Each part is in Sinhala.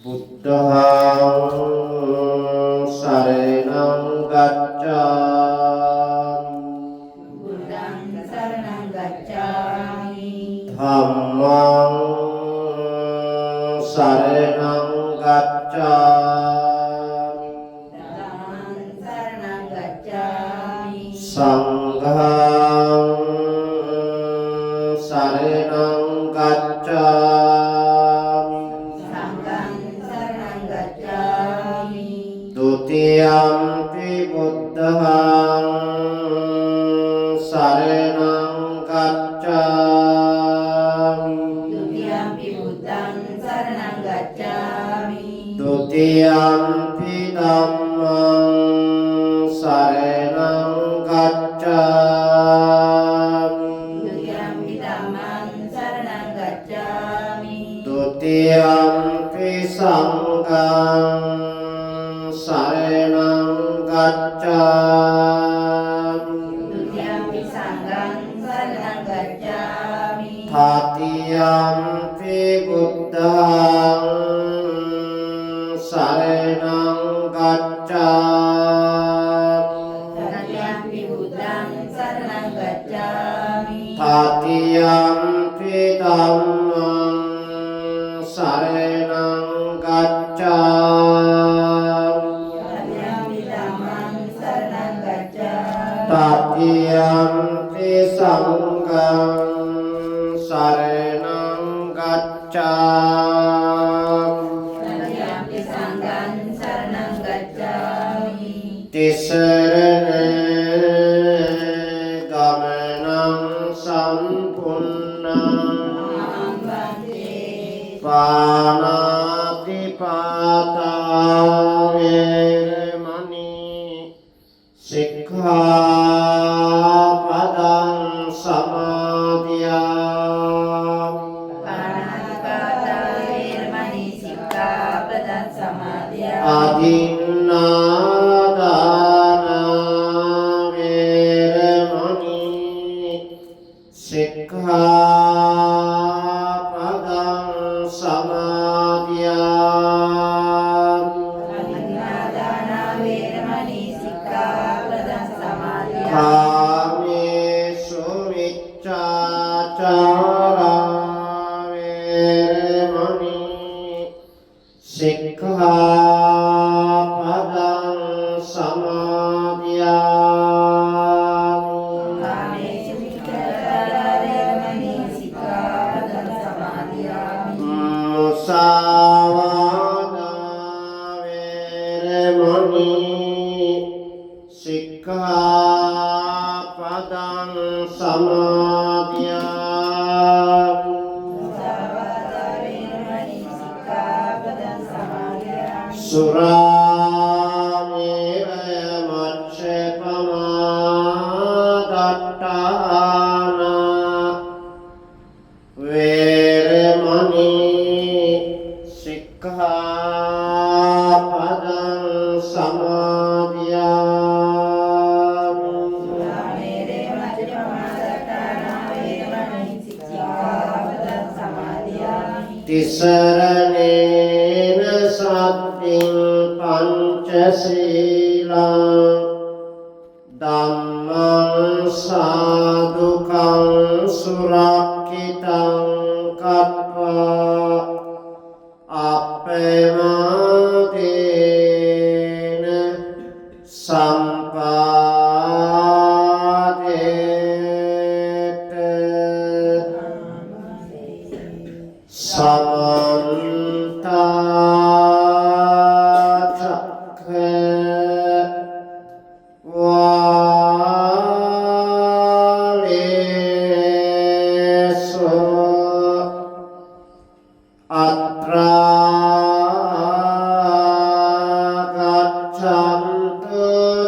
බුද්ධං සරණං ගච්ඡාමි. බුද්ධං සරණං ගච්ඡාමි. ධම්මං සරණං ගච්ඡාමි. ධම්මං සරණං ගච්ඡාමි. සංඝං සරණං ගච්ඡාමි. සංඝං සරණං ගච්ඡාමි. ဒ ුතියම්පි බුද්ධං සරණං ගච්ඡාමි. ဒ ුතියම්පි බුද්ධං සරණං ගච්ඡාමි. ဒ ුතියම්පි ධම්මං සරණං ගච්ඡාමි. ဒ ුතියම්පි ධම්මං සරණං ගච්ඡාමි. ဒ ුතියම්පි සංඝං සරණං ගච්ඡාමි. ဒ ුතියම්පි සංඝං සරණං ගච්ඡාමි. තතියම්පි බුද්ධං සරණං ගච්ඡාමි. තතියම්පි බුද්ධං සරණං ගච්ඡාමි. තතියම්පි ධම්මං සරණං ගච්ඡාමි. තතියම්පි ධම්මං සරණං ගච්ඡාමි. තතියම්පි සංඝං සරණං ගච්ඡාමි. තතියම්පි සංඝං සරණං ගච්ඡාමි. තිසරණ ගමනං සම්පුන්නං. අහං වන්දේ. පාණාති පාතා වේරමණී සික්ඛාපදං සමාදියාමි. පාණාතිපාතා වේරමණී සික්ඛාපදං සමාදියාමි. අදින්නාදාන වේරමණී සික්ඛාපදං සමාදියාමි. අදින්නාදාන වේරමණී සික්ඛාපදං සමාදියාමි. කාමේසු මිච්ඡාචාරා වේරමණී සික්ඛාපදං සමාදියාමි. කාමේසු මිච්ඡාචාරා වේරමණී සික්ඛාපදං සමාදියාමි. මුසාවාදා වේරමණී සික්ඛාපදං සමාදියාමි. මුසාවාදා වේරමණී සික්ඛාපදං සමාදියාමි. සුරාමේරය මච්ඡපමාදට්ඨාන වේරමණී සික්ඛාපදං සමාදියාමි. සුරාමේරය මජ්ජපමාදට්ඨානා වේරමණී සික්ඛාපදං සමාදියාමි. තිසරණේන සද්ධින් පංචශීලං ධම්මං සාදුකං සුරක්ඛිතං කତ୍වා අප්පමාදේන සම්පාදේත. සමන්ත චක්ඛවාලේසු අත්‍රා ගච්ඡන්තු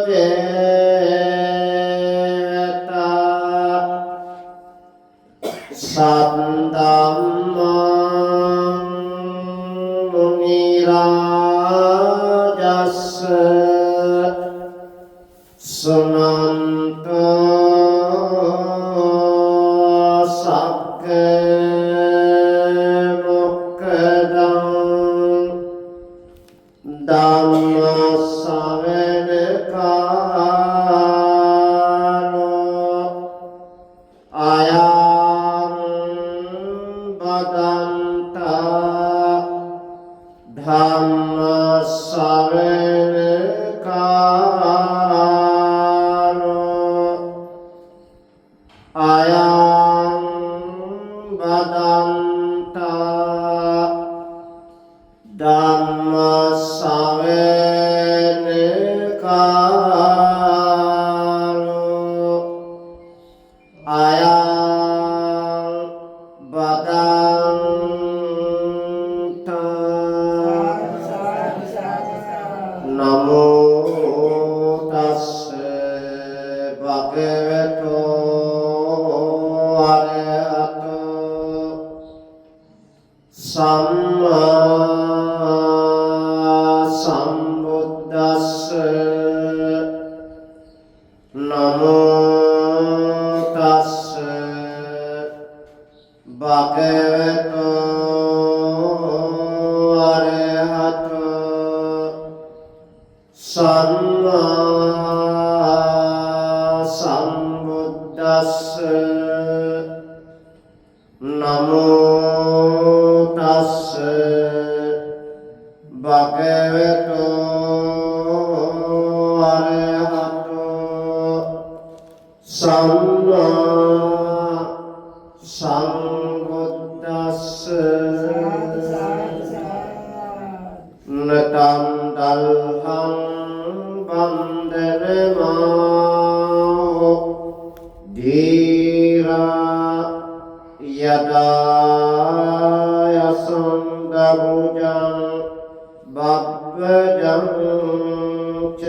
දේවතා සද්දම්මං මුනි රාජස්ස සුනන්තු සග්ග මොක්ඛදං. ධම්ම ශ්‍රවණ කාලෝ අයං බදන්තා ධම්ම ශ්‍රවණ කාලෝ අයං බදන්තා ධම්ම ශ්‍රවණ කාලෝ අයං බදන්තා. සාදු සාදු සාදු. නමෝ තස්ස භගවතු අරහතෝ සම්මා සම්බුද්දස්ස. නමෝ තස්ස භගවතු අරහතෝ සම්මා සම්බුද්දස්ස. නමෝ තස්ස භගවතු අරහතෝ සම්මා සම්බුද්දස්ස. සාදු සාදු සාදු. නතං දල්හං වන්දනමා ධීරා යදා යසං දරුජං බබ්බජං ච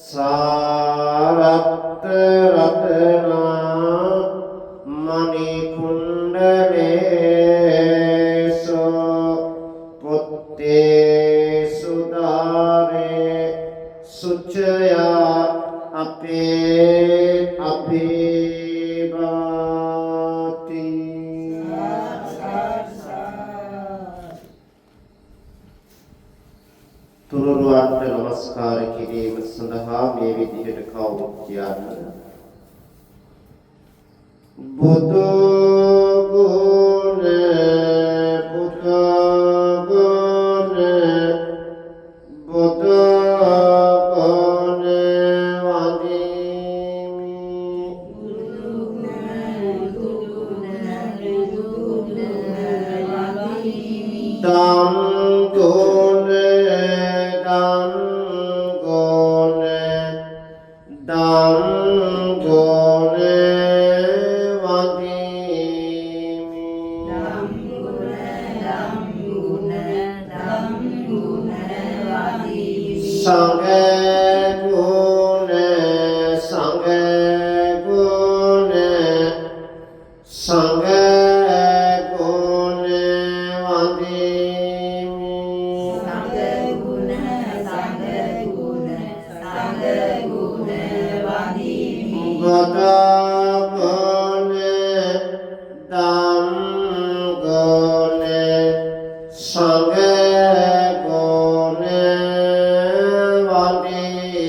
සාරත්ත රතනා මණි කුණ්ඩලේසෝ පුත්තේ සුදාරේ සුචයා අපේ අභිභාති. සාදු සාදු. තුනුරුවන්ට නමස්කාර කිරීම සඳහා මේ විදිහට කවුරුත් කියන්න. බුදු ගුණ, බුදු ගුණ, බුදු ගුණ වඳිමි. බුදු ගුණ, බුදු ගුණ, බුදු ගුණ වඳිමි. දම් ගුණ, දම් ගුණ, දම් ගුණ වඳිමි. දම් ගුණ, දම් ගුණ, දම් ගුණ වඳිමි. සංඝ ගුණ, සංඝ ගුණ, සංඝ ගුණ වඳිමි. සංඝ ගුණ, සංඝ ගුණ, සංඝ ගුණ වඳිමි. බුදු ගුණ, දම් ගුණ, සංඝ ගුණ වඳිමි.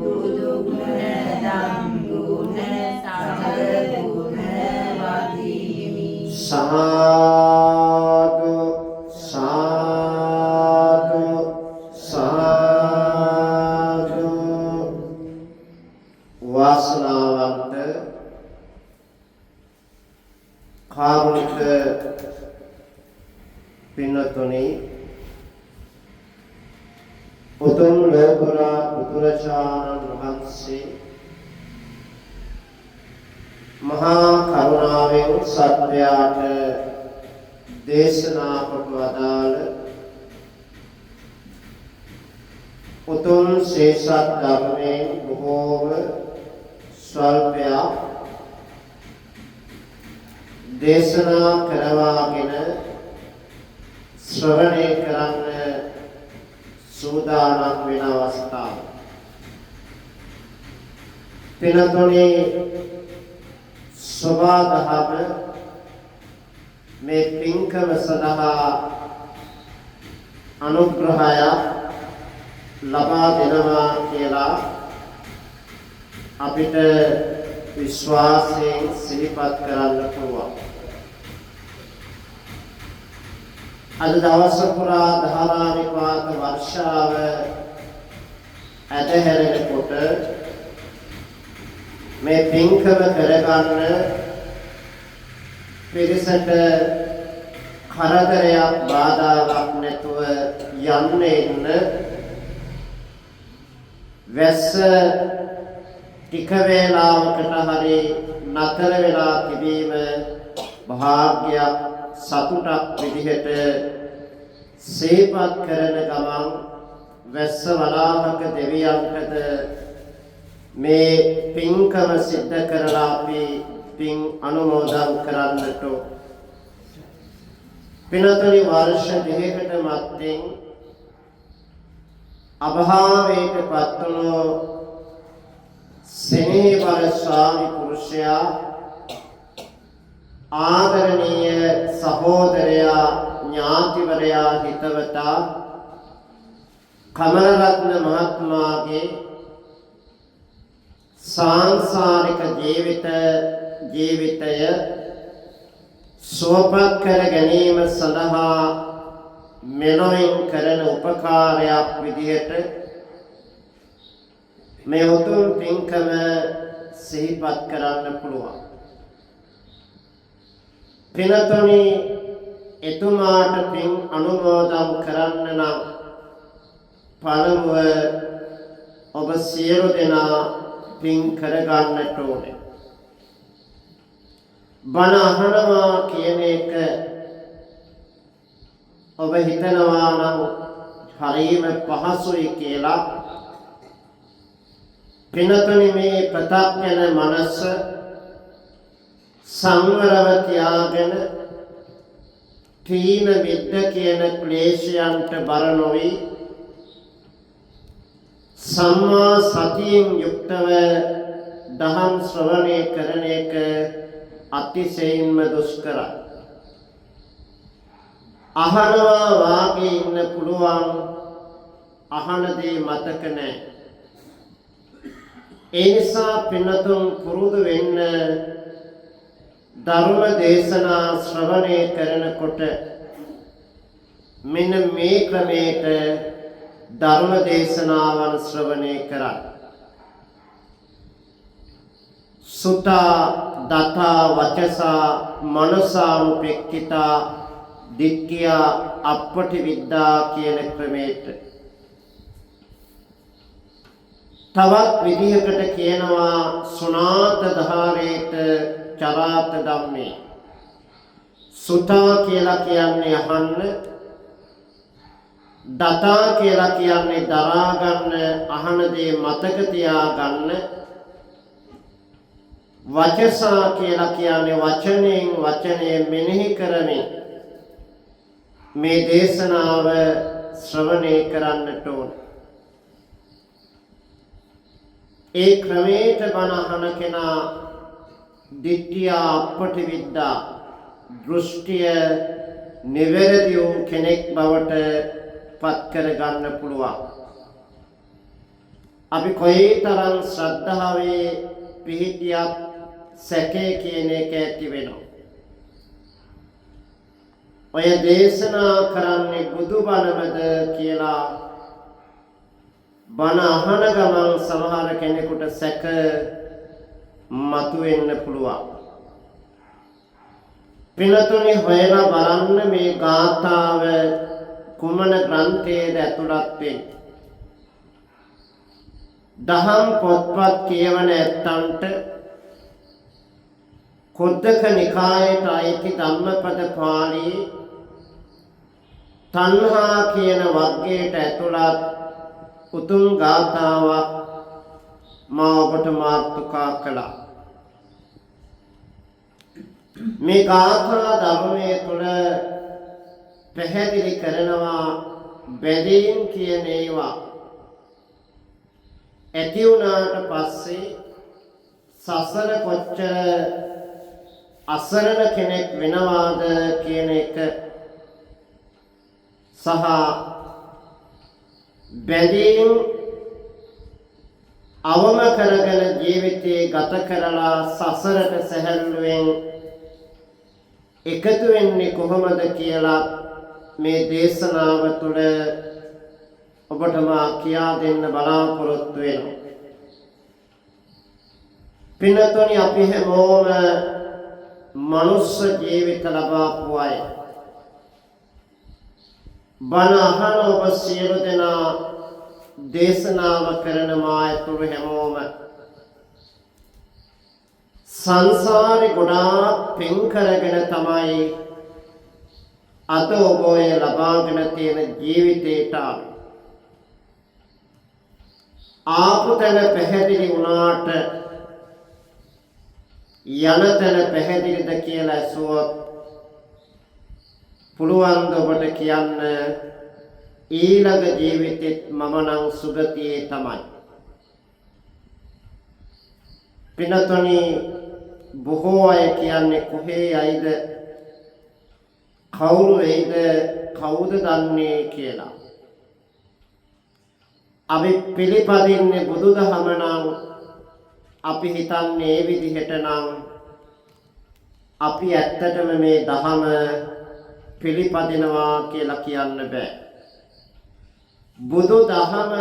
බුදු ගුණ, දම් ගුණ, සංඝ ගුණ වඳිමි. සාදු සාදු සාදු. වාසනාවන්ත කාරුණික පින්වත්නි, උතුම් ලෝතර බුදුරජාණන් වහන්සේ මහා කරුණාවෙන් සත්වයාට දේශනා කොට වදාළ උතුම් ශ්‍රී සත් ධර්මයෙන් බොහෝම ස්වල්පයක් දේශනා කරවාගෙන ශ්‍රවණය කරන්න සූදානම් වෙන අවස්ථාව. පින්වත්නි, සෝබා දහම මේ පින්කම සඳහා අනුග්‍රහයක් ලබා දෙනවා කියලා අපිට විශ්වාසයෙන් සිහිපත් කරන්න පුළුවන්. අද දවස පුරා ධාරා නිපාත වර්ෂාව ඇදහැරෙනකොට මේ පින්කම කරගන්න පිරිසට කරදරයක් බාධාවක් නැතුව යන්න එන්න වැස්ස ටික වේලාවකට හරි නතර වෙලා තිබීම භාග්‍යයක් සතුටක් විදිහට සිහිපත් කරන ගමන් වැස්ස වලාහක දෙවියන්ටද මේ පින්කම සිද්ධ කරලා අපි පින් අනුමෝදන් කරන්නට. පින්වතුනි, වර්ෂ දෙකකට මත්තෙන් අභාවයට පත්වුණු සෙනෙහබර ස්වාමි පුරුෂයා ආදරණීය සහෝදරයා ඥාතිවරයා හිතවතා කමලරත්න මහත්මයාගේ සාංසාරික ජීවිතය සුවපත් කර ගැනීම සඳහා මෙලොවින් කරන උපකාරයක් විදිහට මේ උතුම් පින්කම සිහිපත් කරන්න පුළුවන්. පින්තුනි, එතුමාට පින් අනුමෝදන් කරන්න නම් පළමුව ඔබ සියලු දෙනා පින් කරගන්නට ඕනේ. බණ අහනවා කියන එක ඔබ හිතනවා නම් හරීම පහසුයි කියලා, පින්තුනි, මේ ප්‍රත්‍යඥ මනස සංවරව තියාගෙන තීන මිද්ද කියන ක්ලේශයන්ට බර නොවි සම්මා සතියෙන් යුක්තව දහම් ශ්‍රවණය කරන එක අතිශයින්ම දුෂ්කරයි. අහනවා වාගේ ඉන්න පුළුවන්, අහන දේ මතක නෑ. ඒ නිසා පින්තුන් පුරුදු වෙන්න ධර්ම දේශනා ශ්‍රවණය කරනකොට මෙන්න මේ ක්‍රමයට ධර්ම දේශනාවන් ශ්‍රවණය කරන්න. සුතා දතා වචසා මනසානුපෙක්ඛිතා දිට්ඨිය අප්පටි විද්දා කියන ක්‍රමයට. තවත් විදිහකට කියනවා සුනාත ධාරේත චරාත ධම්මේ. සුතා කියලා කියන්නේ අහන්න, දතා කියලා කියන්නේ දරා ගන්න, අහන දේ මතක තියා ගන්න, වචසා කියලා කියන්නේ වචනයෙන් වචනය මෙනෙහි කරමින් මේ දේශනාව ශ්‍රවණය කරන්නට ඕන. ඒ ක්‍රමයට බණ අහන කෙනා දිට්ඨිය අප්පටි විද්දා දෘෂ්ටිය නිවැරදි වූ කෙනෙක් බවට පත් කර ගන්න පුළුවන්. අපි කොයිතරම් ශ්‍රද්ධාවේ පිහිටියත් සැකේ කියන එක ඇති වෙනවා. ඔය දේශනා කරන්නේ බුදු බණමද කියලා බණ අහන ගමන් සමහර කෙනෙකුට සැක මතුවෙන්න පුළුවන්. පින්තුනි, හොයලා බලන්න මේ ගාථාව කුමන ග්‍රන්ථයේද ඇතුළත් වෙන්නේ. දහම් පොත්පත් කියවන ඇත්තන්ට කුද්දක නිකායට අයිති ධම්මපද පාළියේ තණ්හා කියන වර්ගයට ඇතුළත් උතුම් ගාථාවක් මා ඔබට මාතෘකා කළා. මේ ගාථා ධර්මයේ තුල පැහැදිලි කරනවා බැඳීම් කියන ඒවා ඇති වුණාට පස්සේ සසර කොච්චර අසරණ කෙනෙක් වෙනවාද කියන එක සහ බැඳීම් අවම කරගෙන ජීවිතේ ගත කරලා සසරට සැහැල්ලුවෙන් එකතු වෙන්නේ කොහොමද කියලා මේ දේශනාව තුළ ඔබට මා කියා දෙන්න බලාපොරොත්තු වෙනවා. පින්වත්නි, අපි හැමෝම මනුස්ස ජීවිත ලබාපු අය. බණ අහන ඔබ සියලු දෙනා, දේශනාව කරන මා ඇතුළු හැමෝම සංසාරේ ගොඩාක් පින් කරගෙන තමයි අද ඔබ ඔය ලබාගෙන තියෙන ජීවිතේට ආවේ. ආපු තැන පැහැදිලි වුණාට යන තැන පැහැදිලිද කියලා ඇසුවොත් පුළුවන් ද ඔබට කියන්න, ඊළඟ ජීවිතෙත් මම නම් සුගතියේ තමයි? පින්වත්නි, බොහෝ අය කියන්නේ කොහේ යයිද, කවුරු වෙයිද, කවුද දන්නේ කියලා. අපි පිළිපදින්නේ බුදුදහම නම්, අපි හිතන්නේ ඒ විදිහට නම්, අපි ඇත්තටම මේ දහම පිළිපදිනවා කියලා කියන්න බෑ. බුදු දහම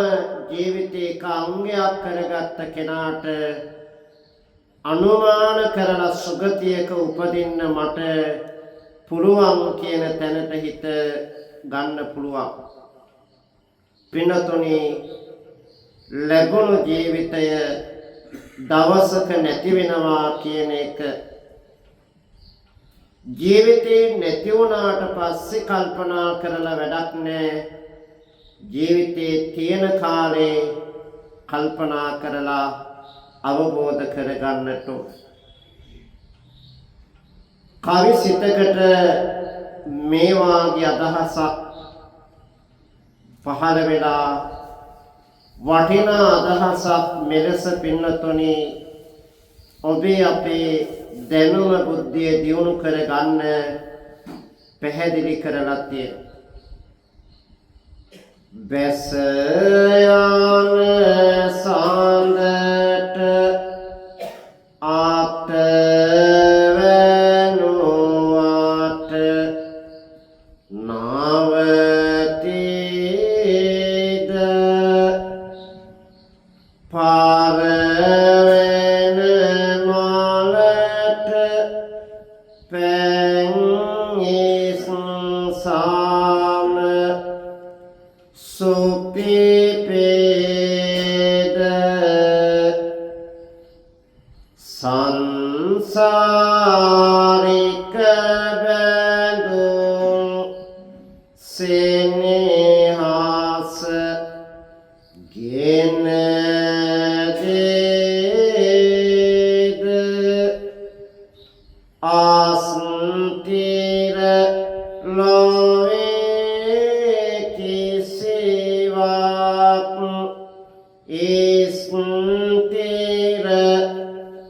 ජීවිතේ එක අංගයක් කරගත්ත කෙනාට අනුමාන කරලා සුගතියක උපදින්න මට පුළුවන් කියන තැනට හිත ගන්න පුළුවන්. පින්වතුනි, ලැබුණු ජීවිතය දවසක නැති වෙනවා කියන එක, ජීවිතේ නැති වුණාට පස්සේ කල්පනා කරලා වැඩක් නෑ. ජීවිතේ තියෙන කාලේ කල්පනා කරලා අවබෝධ කරගන්නට ඕන. කවි සිතකට මේ වාගේ අදහසක් පහළ වෙලා වටිනා අදහසක් මෙලෙස පින්නතුනි ඔබේ අපේ දැනුම බුද්ධිය දියුණු කරගන්න පැහැදිලි කරලා තියෙනවා. බැස යන සඳට අත වැනුවට නවතීද, පාර වෙන මලට පැන් ඉස්සාම සුපිපේද, සංසාරික බැඳුම් සෙනෙහස ගෙන දේද, අස්ථිර ලොවේ කිසිවක් ස්ථිර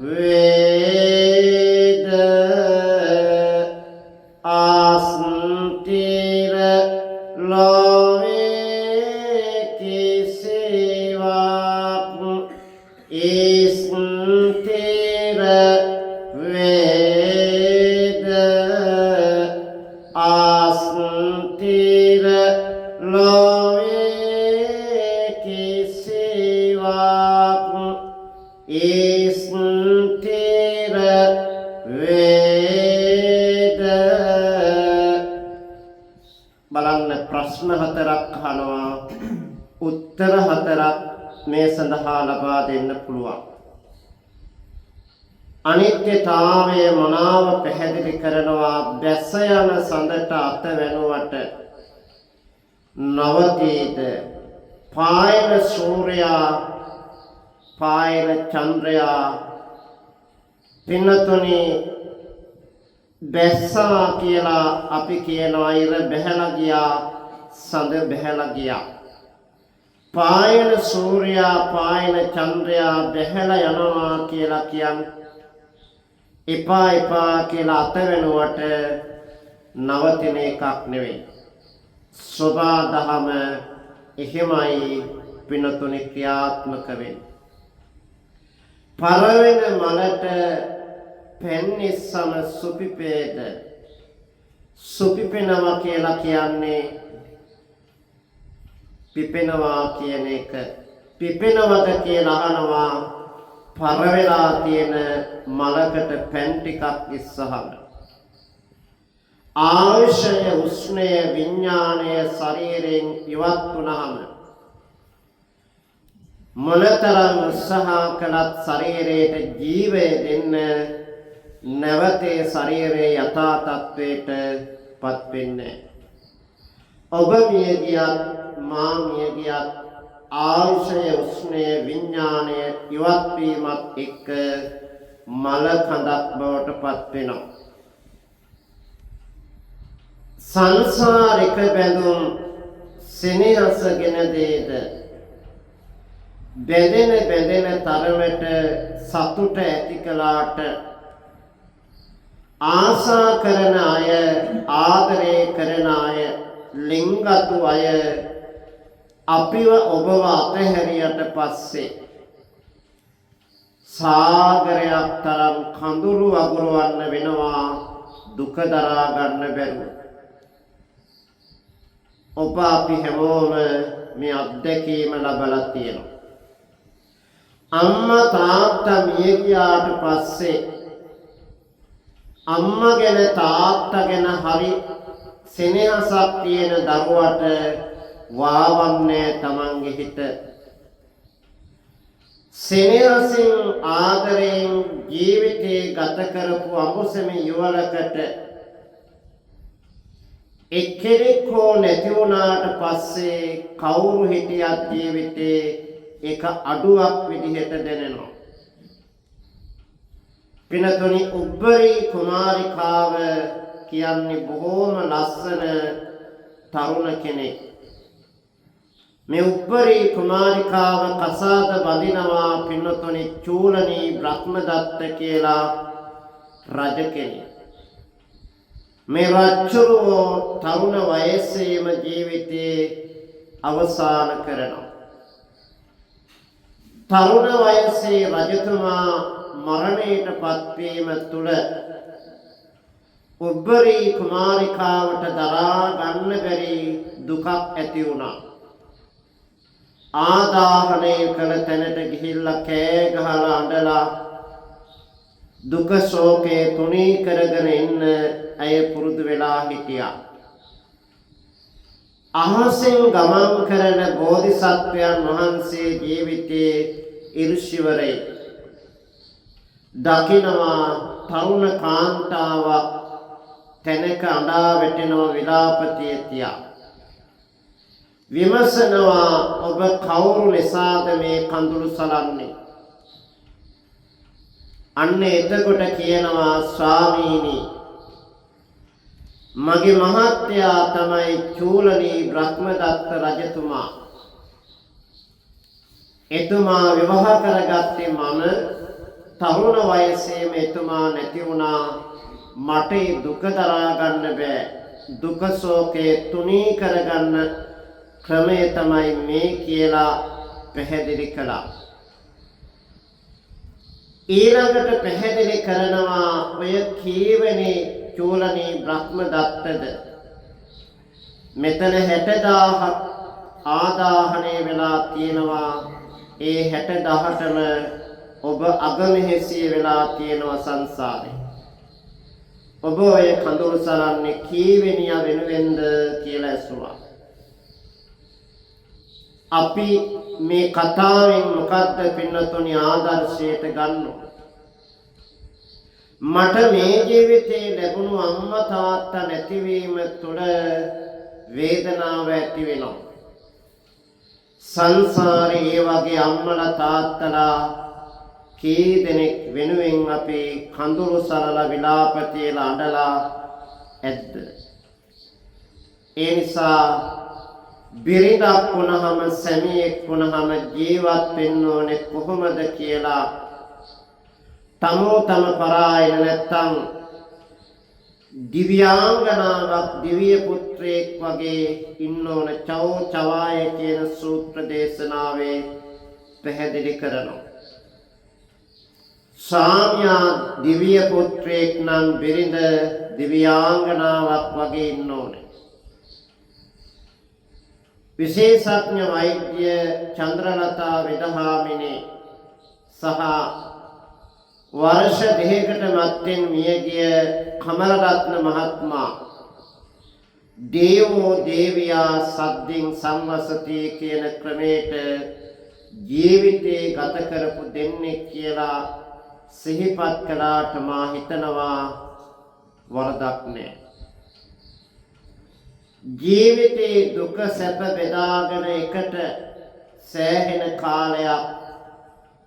වේද, අස්ථිර ලොවේ කිසිවක් ස්ථිර වේද, අස්ථිර ලොවේ කිසිවක් ස්ථිර වේද. බලන්න, ප්‍රශ්න හතරක් අහනවා, උත්තර හතරක් මේ සඳහා ලබා දෙන්න පුළුවන්. අනිත්‍යතාවය මනාව පැහැදිලි කරනවා. බැස යන සඳට අත වැනුවට නවතීද, පායන සූර්යයා, පායන චන්ද්‍රයා, පින්නතුනි, බැස්සා කියලා අපි කියනවා. ඉර බැහැලා ගියා, සඳ බැහැලා ගියා. පායන සූර්යා, පායන චන්ද්‍රයා බැහැලා යනවා කියලා කියන්නේ එපා එපා කියලා අත වෙනුවට නවතින එකක් නෙවෙයි. සොබා දහම එහෙමයි පිනතුනි ක්‍රියාත්මක වෙන්නේ. පරවෙන මලට පෙන්නිස්සම සුපිපේද? සුපිපෙනවා කියලා කියන්නේ පිපෙනවා කියන එක. පිපෙනවද කියලා අහනවා පර වෙලා තියෙන මලකට පැන් ටිකක් ඉස්සහම. ආයුෂය, උෂ්ණය, විඥාණය ශරීරයෙන් ඉවත් වුණාම මොනතරම් උත්සාහ කළත් ශරීරයට ජීවය දෙන්න නැවතේ ශරීරයේ යථා තත්වයට පත් වෙන්නේ. ඔබ මිය ගියත් මා මිය ගියත් ආයුෂය, උෂ්ණය, විඥාණය ඉවත් වීමත් එක්ක මල කඳක් බවට පත් වෙනවා. සංසාරික බැඳුම් සෙනෙහසගෙන දේද බැඳෙන බැඳෙන තරමට සතුට ඇති කළාට ආසා කරන අය, ආදරය කරන අය, ලිංගතු අය අපිව ඔබව අතහැරියට පස්සේ සාගරයක් තරම් කඳුළු වගුරවන්න වෙනවා දුක දරා ගන්න බැරුව. ඔබ අපි හැමෝම මේ අත්දැකීම ලබලා තියෙනවා. අම්මා තාත්තා මිය ගියාට පස්සේ අම්මා ගැන තාත්තා ගැන හරි සෙනෙහසක් තියෙන දරුවට වාවන්නේ තමන්ගේ හිත. සෙනෙහසින් ආදරයෙන් ජීවිතේ ගත කරපු අඹුසෙමි යුවලකට එක්කෙනෙක් හෝ නැති වුණාට පස්සේ කවුරු හිටියත් ජීවිතේ ඒක අඩුවක් විදිහට දැනෙනවා. පිනතුනි, උබ්බරි කුමාරිකාව කියන්නේ බොහෝම ලස්සන තරුණ කෙනෙක්. මේ උබ්බරි කුමාරිකාව කසාද බඳිනවා පින්නතුනි චූලනී බ්‍රහ්මදත්ත කියලා රජ කෙනෙක්. මේ රජ්ජුරුවෝ තරුණ වයසේම ජීවිතේ අවසාන කරනවා. තරුණ වයසේ රජතුමා මරණයට පත්වීම තුළ උබ්බරි කුමාරිකාවට දරා ගන්න බැරි දුකක් ඇති වුණා. ආදාහනය කළ තැනට ගිහිල්ලා කෑ ගහලා අඬලා දුක ශෝකේ තුනී කරගෙන ඉන්න ඇය පුරුදු වෙලා හිටියා. අහසෙන් ගමන් කරන බෝධිසත්වයන් වහන්සේ ජීවිතයේ ඉර්ෂිවරේ දකිනවා තරුණ කාන්තාවක් තැනක අඬා වැටෙනවා විලාප තියා. විමසනවා, ඔබ කවුරු නිසාද මේ කඳුළු සලන්නේ? අන්න එතකොට කියනවා, ස්වාමීනි, මගේ මහත්තයා තමයි චූලනී බ්‍රහ්මදත්ත රජතුමා. එතුමා විවාහ කරගත්තේ මම. තරුණ වයසේම එතුමා නැති වුණා. මට ඒ දුක දරා ගන්න බෑ. දුක ශෝකේ තුනී කරගන්න ක්‍රමය තමයි මේ කියලා පැහැදිලි කළා. ඊළඟට පැහැදිලි කරනවා, ඔය කීවෙනි චූලනී බ්‍රහ්මදත්තද? මෙතන 60,000ක් ආදාහනය වෙලා තියෙනවා. ඒ 60,000ටම ඔබ අගමෙහෙසිය වෙලා තියෙනවා සංසාරේ. ඔබ ඔය කඳුළු සලන්නේ කීවෙනියා වෙනුවෙන්ද කියලා ඇසුවා. අපි මේ කතාවෙන් මොකද්ද පින්නතුනි ආදර්ශයට ගන්න? මට මේ ජීවිතේ ලැබුණු අම්මා තාත්තා නැතිවීම තුළ වේදනාව ඇති වෙනවා. සංසාරේ ඒ වගේ අම්මලා තාත්තලා කී දෙනෙක් වෙනුවෙන් අපි කඳුළු සලලා විලාප තියලා අඬලා ඇද්ද? ඒ නිසා බිරිඳක් වුණහම, සැමියෙක් වුණහම ජීවත් වෙන්න ඕනේ කොහොමද කියලා තමෝ තම පරායන නැත්තම් දිව්‍යාංගනාවක් දිව්‍ය පුත්‍රයෙක් වගේ ඉන්න ඕන. චවෝ චවාය කියන සූත්‍ර දේශනාවේ පැහැදිලි කරනවා. සාමියා දිව්‍ය පුත්‍රයෙක් නම් බිරිඳ දිව්‍යාංගනාවක් වගේ ඉන්න ඕනේ. විශේෂඥ වෛද්‍ය චන්ද්‍රලතා වෙදහාමිනේ සහ වර්ෂ 2කට මත්තෙන් මියගිය කමලරත්න මහත්මයා දේවෝ දේවියා සද්දින් සංවසති කියන ක්‍රමයට ජීවිතේ ගත කරපු දෙන්නෙක් කියලා සිහිපත් කළාට මා හිතනවා වරදක් නෑ. ජීවිතේ දුක සැප බෙදාගෙන එකට සෑහෙන කාලයක්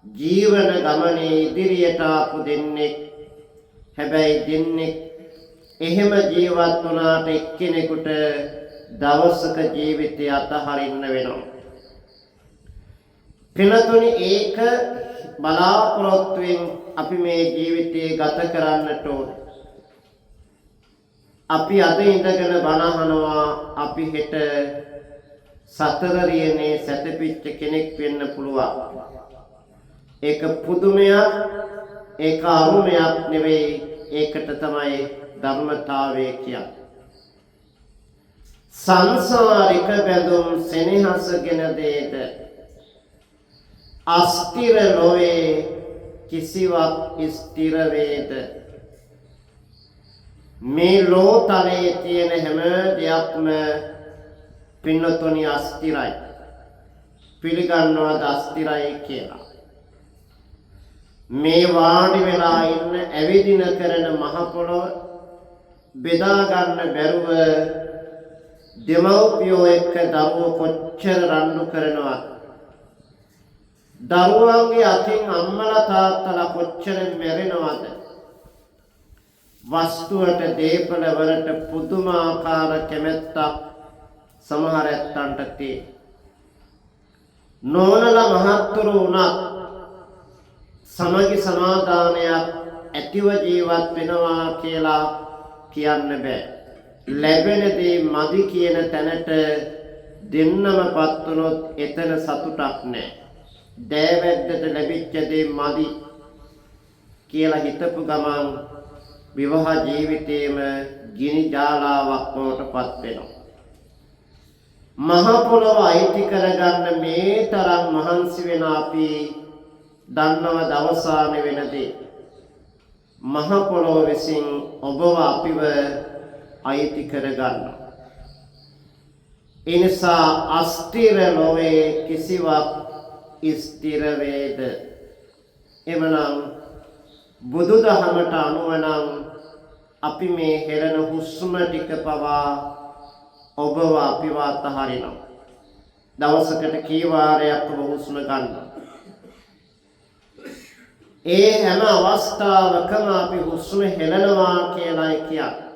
ජීවන ගමනේ ඉදිරියට ආපු දෙන්නෙක්. හැබැයි දෙන්නෙක් එහෙම ජීවත් වුණාට එක්කෙනෙකුට දවසක ජීවිතය අතහරින්න වෙනවා. පිනතුනි, ඒක බලාපොරොත්තුවෙන් අපි මේ ජීවිතේ ගත කරන්නට ඕනේ. අපි අද ඉඳගෙන බණ අහනවා, අපි හෙට සතර රියනේ සැතපිච්ච කෙනෙක් වෙන්න පුළුවන්. ඒක පුදුමයක්, ඒක අරුමයක් නෙවෙයි. ඒකට තමයි ධර්මතාවය කියන්නේ. සංසාරික බැඳුම් සෙනෙහසගෙන දේද, අස්තිර ලොවේ කිසිවක් ස්ථිර වේද? මේ ලෝතලයේ තියෙන හැම දෙයක්ම පින්නතුනි අස්තිරයි. පිළිගන්නවද අස්තිරයි කියලා? මේ වාඩි වෙලා ඉන්න ඇවිදින කරන මහ පොළොව බෙදා ගන්න බැරුව දෙමව්පියෝ එක්ක දරුවෝ කොච්චර රණ්ඩු කරනවද? දරුවන්ගේ අතින් අම්මලා තාත්තලා කොච්චර මැරෙනවද? වස්තුවට දේපල වලට පුදුමාකාර කැමැත්තක් සමහර ඇත්තන්ට තියෙනවා. නෝනලා මහත්තුරු වුණත් සමගි සමාදානයක් ඇතිව ජීවත් වෙනවා කියලා කියන්න බෑ. ලැබෙන දේ මදි කියන තැනට දෙන්නම පත් වුණොත් එතන සතුටක් නෑ. දෑවැද්දට ලැබිච්ච දේ මදි කියලා හිතපු ගමන් විවාහ ජීවිතේම ගිනි ජාලාවක් බවට පත් වෙනවා. මහ පොළොව අයිති කරගන්න මේ තරම් මහන්සි වෙන අපි දන්නව දවසාන වෙන දේ. මහ පොළොව විසින් ඔබව අපිව අයිති කරගන්නවා. ඒ නිසා අස්තිර ලොවේ කිසිවක් ස්ථිර වේද? එමනම් බුදුදහමට අනුව නම් අපි මේ හෙළන හුස්ම ටික පවා ඔබව අපිව අතහරිනවා. දවසකට කී වාරයක් ඔබ හුස්ම ගන්නවා? ඒ හැම අවස්ථාවකම අපි හුස්ම හෙළනවා කියලායි කියන්නේ.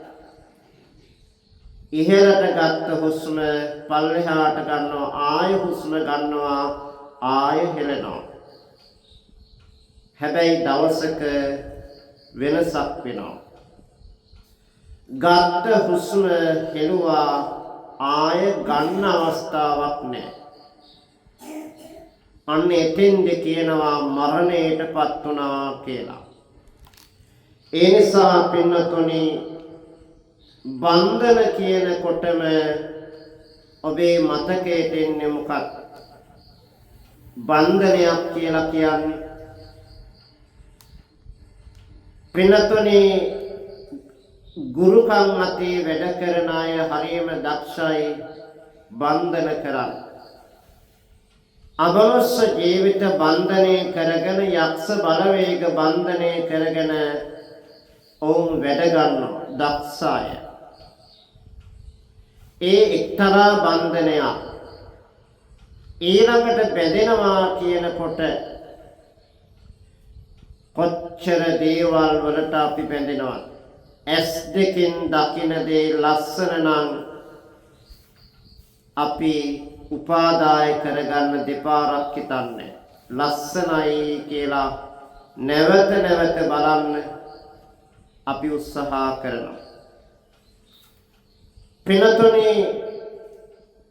ඉහළට ගත්ත හුස්ම පල්ලෙහාට ගන්නවා, ආය හුස්ම ගන්නවා, ආය හෙළනවා. හැබැයි දවසක වෙනසක් වෙනවා. ගත්ත හුස්ම හෙළුවා, ආය ගන්න අවස්ථාවක් නෑ. අන්න එතෙන්ද කියනවා මරණයටපත් වුණා කියලා. ඒ නිසා පින්වතුනි, බන්ධන කියනකොටම ඔබේ මතකයට එන්නේ මොකක්ද? බන්ධනයක් කියලා කියන්නේ පින්වතුනි, ගුරුකම් අතේ වැඩ කරන අය හරියම දක්ෂයි බන්ධන කරන්න. අමනුෂ්‍ය ජීවිත බන්ධනය කරගෙන, යක්ෂ බලවේග බන්ධනය කරගෙන ඔවුන් වැඩ ගන්නවා දක්ෂ අය. ඒ එක්තරා බන්ධනයක්. ඊළඟට බැඳෙනවා කියනකොට කොච්චර දේවල් වලට අපි බැඳෙනවද? ඇස් දෙකෙන් දකින දේ ලස්සන නම් අපි උපාදාය කරගන්න දෙපාරක් හිතන්නේ. ලස්සනයි කියලා නැවත නැවත බලන්න අපි උත්සාහ කරනවා. පිනතුනි,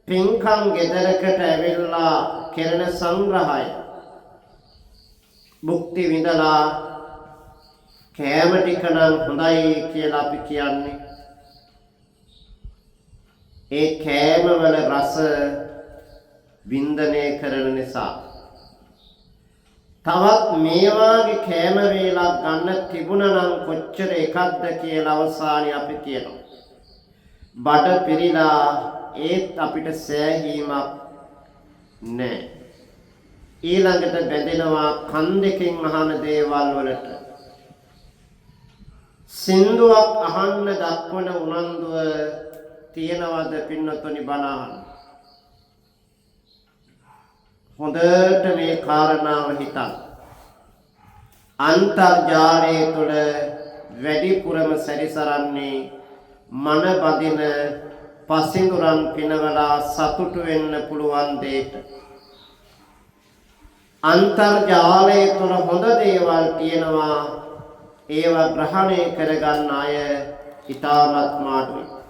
පින්කම් ගෙදරකට ඇවිල්ලා කෙරෙන සංග්‍රහය භුක්ති විඳලා කෑම ටික නම් හොඳයි කියලා අපි කියන්නේ. ඒ කෑම වල රස වින්දනය කරන නිසා. තවත් මේ වාගේ කෑම වේලක් ගන්න තිබුණා නම් කොච්චර එකක්ද කියලා අවසානයේ අපි කියනවා. බඩ පිරීලා ඒත් අපිට සෑහීමක් නෑ. ඊළඟට බැඳෙනවා කන් දෙකෙන් අහන දේවල් වලට. සින්දුවක් අහන්න දක්වන උනන්දුව තියෙනවද පින්නතුනි බණ අහන්න? හොඳට මේ කාරණාව හිතන්න. අන්තර්ජාලය තුළ වැඩිපුරම සැරිසරන්නේ මන බඳින පසිඳුරන් පිනවලා සතුටු වෙන්න පුළුවන් දෙයට. අන්තර්ජාලය තුළ හොඳ දේවල් තියෙනවා, ඒවා ග්‍රහණය කරගන්න අය ඉතාමත්ම අඩුයි.